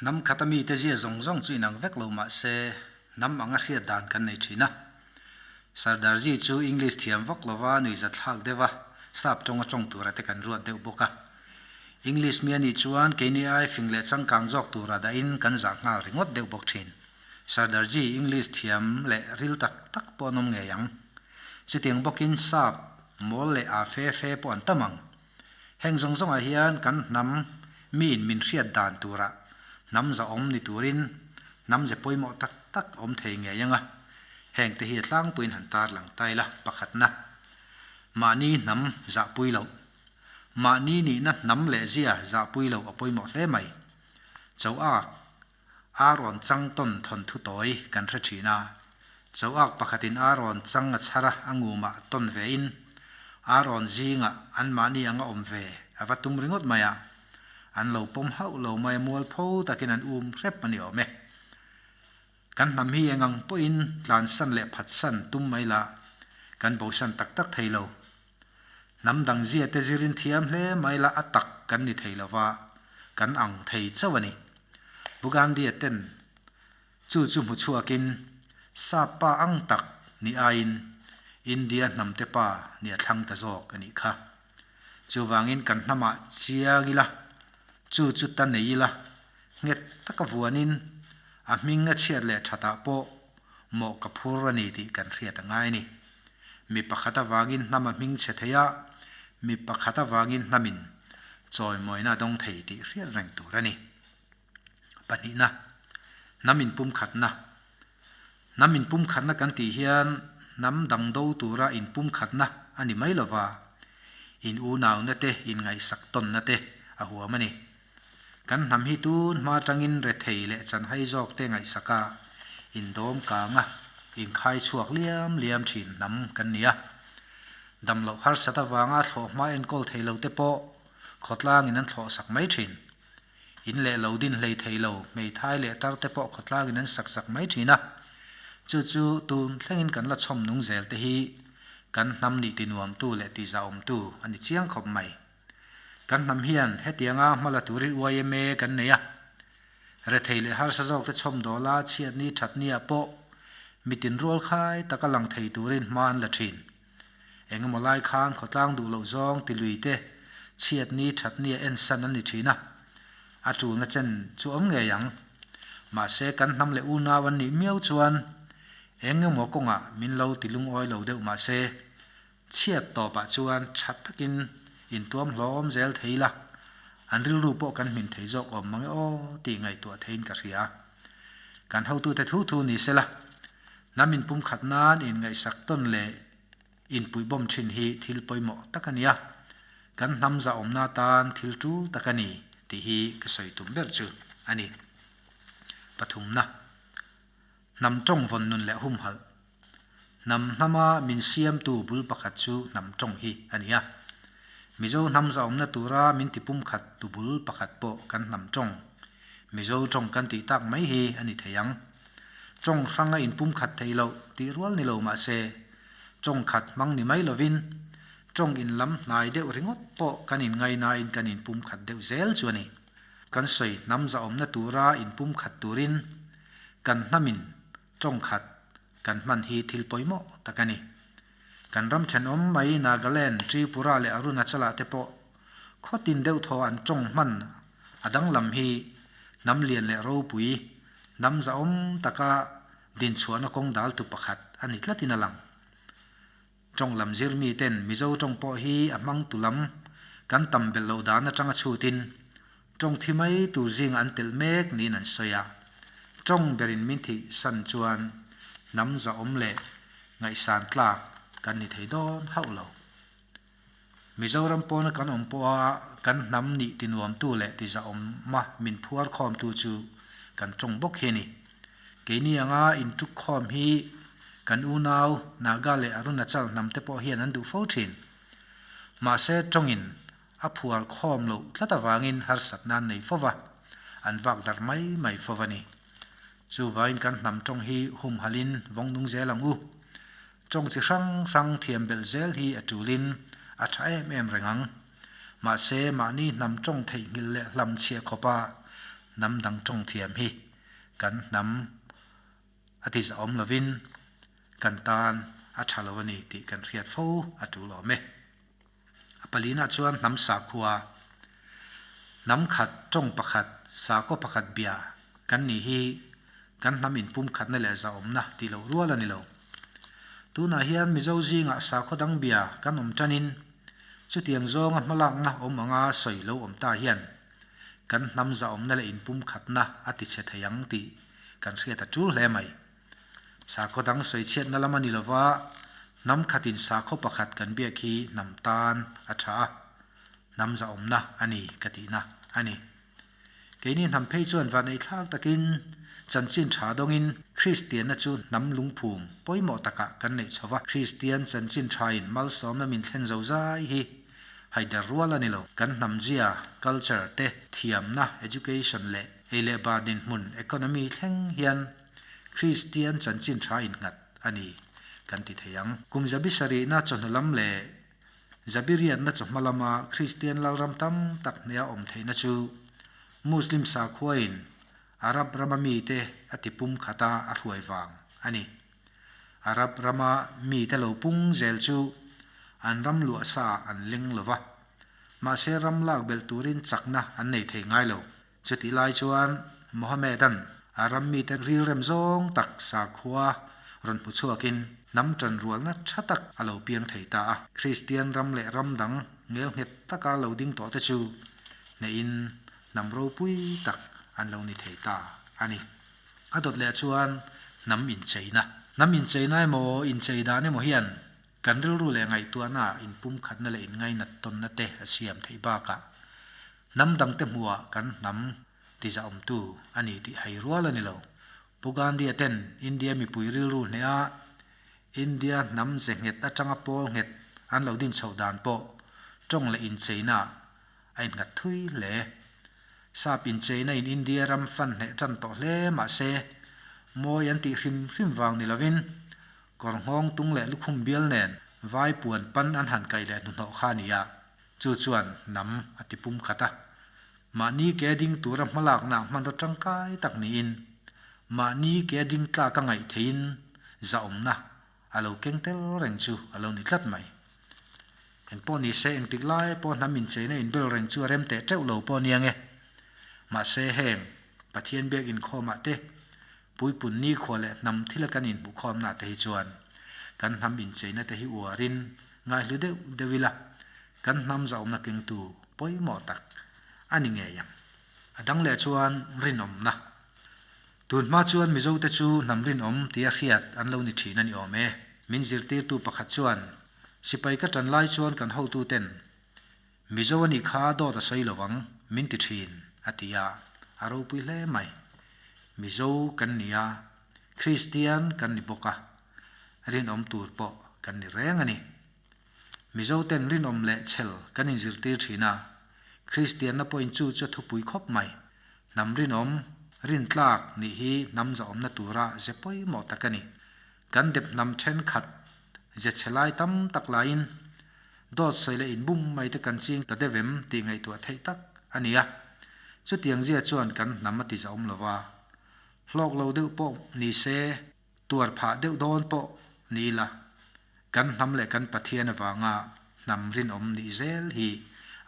Hnam khata mite zia zawng zawng chu inang vek lo mah se, hnam anga hriat dan kan nei thin a. Sardarji chu English thiam vak lova nuihzathlak deuh a, sap tawnga tawng tura te kan ruat deuh bawk a. English mi a nih chuan keini ai fing leh changkang zawk tura dahin kan zah nghal ringawt deuh bawk thin. Sardarji English thiam leh ril tak tak pawh an awm ngei ang. Chutiang bawkin sap, mawl leh aa fe fe pawh an tam ang. Heng zawng zawngah hian kan hnam miin min hriat dan turah hnam zahawm ni turin hnam ze pawimawh tak tak awm thei ngei anga heng te hi a tlangpuiin han tarlang ta ila pakhatna mahni hnam zahpui loh mahni nihna hnam leh zia zahpui loh a pawimawh hle mai. Choak Aaron chang tawn thawnthu tawi kan hre thin a, Choak pakhatin Aaron chang a chhar a, a ngumah tawn vein Aaron zingah anmahni anga awm ve a va tum ringawt mai a, an lo pawm hauh lo mai a mualpho takin an um hrep a ni awm e. Kan hnam hi eng ang pawhin tlansan leh phatsan tum mai la, kan bosan tak tak thei lo. Hnam dang zia te zirin thiam hle mai la a tak kan ni thei lo va, kan ang thei chauh a ni. Bugandia ten chu chu hmu chhuakin sap pa ang tak ni aiin India hnam te pa ni a thlang ta zawk a nih kha. Chuvangin kan hnamah chiang ila, chu chu ta nei ila, nghet taka vuanin a hming a chhiat leh thatah pawh mawh ka phur a ni tih kan hriat a ngai a ni. Mi pakhat avangin hnam a hming chhe thei a, mi pakhat avangin hnamin chawimawina a dawng thei tih hriat reng tur a ni. Pahnihna, hnam inpumkhatna. Hnam inpumkhatna kan tih hian hnam dang do tura inpumkhatna a ni mai lova, in unauna te, inngaihsak tawnna te a huam a ni. Kan hnam hi tun hma atangin rethei leh chanhai zawk te ngaihsak a, indawm kang a, inkhai chhuak liam liam thin hnam kan ni a. Dam loh harsat avanga thlawh hma enkawl thei lo te pawh khawtlangin an thlawh sak mai thin. In leh lo din hlei thei lo, hmeithai leh tar te pawh khawtlangin an sak sak mai thin a. Chu chu tun thlengin kan la chhawm nung zel te hi kan hnam nih tinuamtu leh tizahawmtu a ni chiang khawp mai. Kan hnam hian hetianga hma la turin yma kan nei a, rethei leh harsa zawkte chhawmdawla chhiatni thatniah pawh mitin rual khai taka lang thei turin hma an la thin. Engemaw lai khan khawtlang duh loh zawng tilui te chhiatni thatnia ensan an ni thin a, a tulna chen chu awm ngei ang. Mahse kan hnam leh unau an nih miau chuan engemaw kawngah min lo tilungawi lo deuh mahse Chhiat tawpah chuan tha takin intuam hlawm zel thei la, an rilru pawh kan hmin thei zawk awm mang e aw tih ngaihtuah theiin ka hria. Kan hotute thu thu ni sela, hnam inpumkhat nan inngaihsak tawn leh inpuihbawm thin hi thil pawimawh tak a nia, kan hnam zahawmna atan thil tul tak a ni tih hi ka sawi tum ber chu a ni. Pathumna, Hnam tawng vawn nun leh humhalh. Hnam hnama min siamtu bul pakhat chu hnam tawng hi a ni a. Mizo hnam zahawmna tura min ti pumkhat tu bul pakhat pawh kan hnam tawng, Mizo tawng kan tih tak mai hi a ni thei ang. Tawng hranga inpumkhat theih loh tih rual ni lo mah se, tawng khat hmang ni mai lovin tawng inlam hnai deuh ringawt pawh kan inngainain kan inpumkhat deuh zel chu a ni. Kan sawi hnam zahawmna tura inpumkhat turin kan hnamin tawng khat kan hman hi thil pawimawh tak a ni. Kan ram thenawm mai Nagaland, Tripura leh Arunachal ah te pawh khawtin deuh thaw an tawng hman a danglam hi hnam lian leh ropui, hnam zahawm taka dinchhuahna kawng daltu pakhat a ni tlatin a lang. Tawng lam zir mi ten Mizo tawng pawh hi a hmang tu lam kan tam belh loh dan atanga chhutin tawng thi mai tur zinga an telh mek niin an sawi a. Tawng berin min thih san chuan hnam zahawm leh ngaihsan tlak kan ni thei dawn hauh lo. Mizoram pawna kan awm pawha kan hnam nih tinuamtu leh tizahawma min phuar khawmtu chu kan tawng bawk hi a ni. Keini anga intuk khawm hi kan unau Naga leh Arunachal hnam te pawh hian an duh fo thin. Mahse tawngin a phuar khawm loh tlat avangin harsatna an nei fo va, an vak darh mai mai fo va ni. Chuvangin kan hnam tawng hi humhalhin vawng nung zel ang u. Tawng chi hrang hrang thiam belh zel hi a tulin a tha em em reng ang. Mahse, mahni hnam tawng theihnghilh leh hlam chhiah khawpa Hnam dang tawng thiam hi kan hnam a ti zahawm lovin kan tan a tha lo a ni tih kan hriat fo a tul awm e. A palinah chuan hnam sakhua, hnam khat, tawng pakhat, sakhaw pakhat bia kan nih hi kan hnam inpumkhatna leh zahawmna tih loh rual a ni lo. Tunah hian Mizo zingah sakhaw dang bia kan awm tanin chutiang zawnga hmalakna awm anga sawi lo awm ta hian kan hnam zahawmna leh inpumkhatna a tichhe thei ang tih kan hriat a tul hle mai. Sakhaw dang sawichhiatna lam a ni lova, hnam khatin sakhaw pakhat kan biak hi hnam tan a tha a, hnam zahawmna a ni ka tihna a ni. Keini hnam phei chuan vaneihthlak takin chanchin tha dawngin Kristianna chu hnam lungphum pawimawh takah kan neih chho va, Kristian chanchin thain malsawmna min thlen zo zai hi haider rual a ni lo. Kan hnamzia, culture, te thiamna, education, leh ei leh bar dinhmun, economy, thleng hian Kristian chanchin tha innghat a ni kan ti thei ang. Kum zabi sarihna chawhnu lam leh zabi riatna chawhma lama Kristian lalram tam tak hneha awm theihna chu Muslim sakhuain Arab rama mite a ti pum khata a hruai vang a ni. Arab rama mite lo pung zel chu an ram luah sa an leng lo va, mahse ram lak belh turin chakna an nei thei ngai lo. Chutih lai chuan Mohammedan a ram mite rilrem zawng tak sakhua rawn hmu chhuakin hnam ṭanrualna ṭha tak a lo piang thei ta a. Kristian ram leh ram dang ngel nghet taka lo ding tawhte chu hnehin hnam ropui tak an lo ni thei ta a ni. A dawt leh chuan hnam incheina. Hnam incheina emaw inchei dan emaw hian kan rilru leh ngaihtuahnaah inpumkhatna leh inngainat tawnna te a siam theih bakah Hnam dangte hmuhah kan hnam tizahawmtu a ni tih hai rual a ni lo. Pu Gandhi-a ten India mipui rilru hneha India hnam ze nghet atanga pawl nghet an lo din chhoh dan pawh tawng leh incheinaah a innghat thui hle. Sap incheina in India ram fan hneh tan tawh hle mah se mawi an tih hrim hrim vang ni lovin kawr nghawng tung leh lukhum bial nen vai puan pan an han kaih leh hnuhnawh kha a ni a. Chu chuan hnam a ti pum khat a. Mahni ke ding tura hmalakna hmanraw tangkai tak niin, mahni ke ding tlak a ngaih theihin zahawmna a lo keng tel reng chu a lo ni tlat mai. Engpawh ni se engtik lai pawh hnam incheina inbel reng chu a rem teh teuh lo pawh nia nge. Mahse heng Pathian biak inkhawmah te, Puipun nikhua leh hnam thila kan inhmuhkhawmna te hi chuan kan hnam incheina te hi uarin Ngaihlu deuh deuh ila, kan hnam zahawmna kengtu pawimawh tak a ni ngei ang. A dang leh chuan rinawmna. Tun hma chuan Mizote chu hnam rinawm tia hriat an lo ni thin a ni awm e. Min zirtirtu pakhat chuan, Sipai ka tan lai chuan kan hotuten Mizo a nih kha dawt a sawi lo ang, min ti thin, a ti a, a ropui hle mai. Mizo kan ni a, Kristian kan ni bawk a, rinawm tur pawh kan ni reng a ni. Mizoten rinawm leh chhel kan inzirtir thin a, Kristianna pawhin chu chu a thupui khawp mai. Hnam rinawm, rintlak nih hi hnam zahawmna tura ze pawimawh tak a ni. Kan dep hnam thenkhat ze chhe lai tam tak laiin dawt sawi leh inbum mai te kan ching ta deuh em tih ngaihtuah theih tak a ni a. Chutiang zia chuan kan hnam a ti zahawm lo va, hlawk lo deuh pawh ni se, Tuar phah deuh dawn pawh ni ila, kan hnam leh kan Pathian avanga hnam rinawm nih zel hi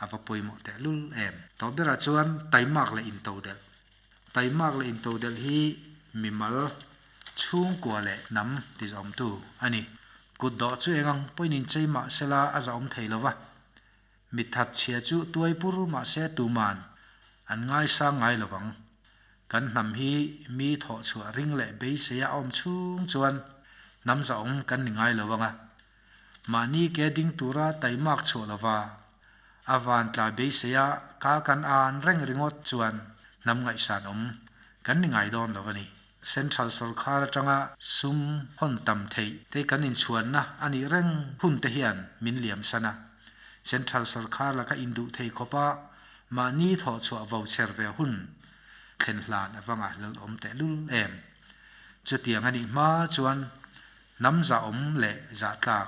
a va pawimawh tehlul em. Tawh berah chuan taimak leh intodelh. Taimak leh intodelh hi mimal, chhungkua leh hnam tizawmtu a ni. Kutdawh chu eng ang pawhin inchei mah sela a zahawm thei lo va, Mithat chhia chu tuai pur mahse tuman an ngaisang ngai lo vang. Kan hnam hi mi thawh chhuah ring leh beisei a awm chhung chuan hnam zahawm kan ni ngai lo vang a. Mahni ke ding tura taimak chhuah lova a van tla beisei a ka kan an reng ringawt chuan hnam ngaihsan awm kan ni ngai dawn lo a ni. Central sorkar atanga sum hawn tam theih te kan inchhuanna a nih reng hun te hian min liam san a. Central sorkar laka induh thei khawpa mahni thawh chhuah vo chher ve hun thlen hlan a va ngahlel awm tehlul em. Chutiang a nih hma chuan hnam zahawm leh zahtlak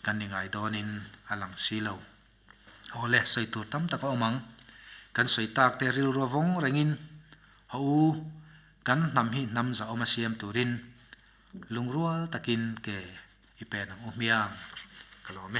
kan ni ngai dawnin a lang si lo. Awle, sawi tur tam tak a awm ang. Kan sawi tak te rilru a vawng rengin. Haw u, kan hnam hi hnam zahawm a siam turin lungrual takin ke i pen ang u hmiang. Ka lawm e.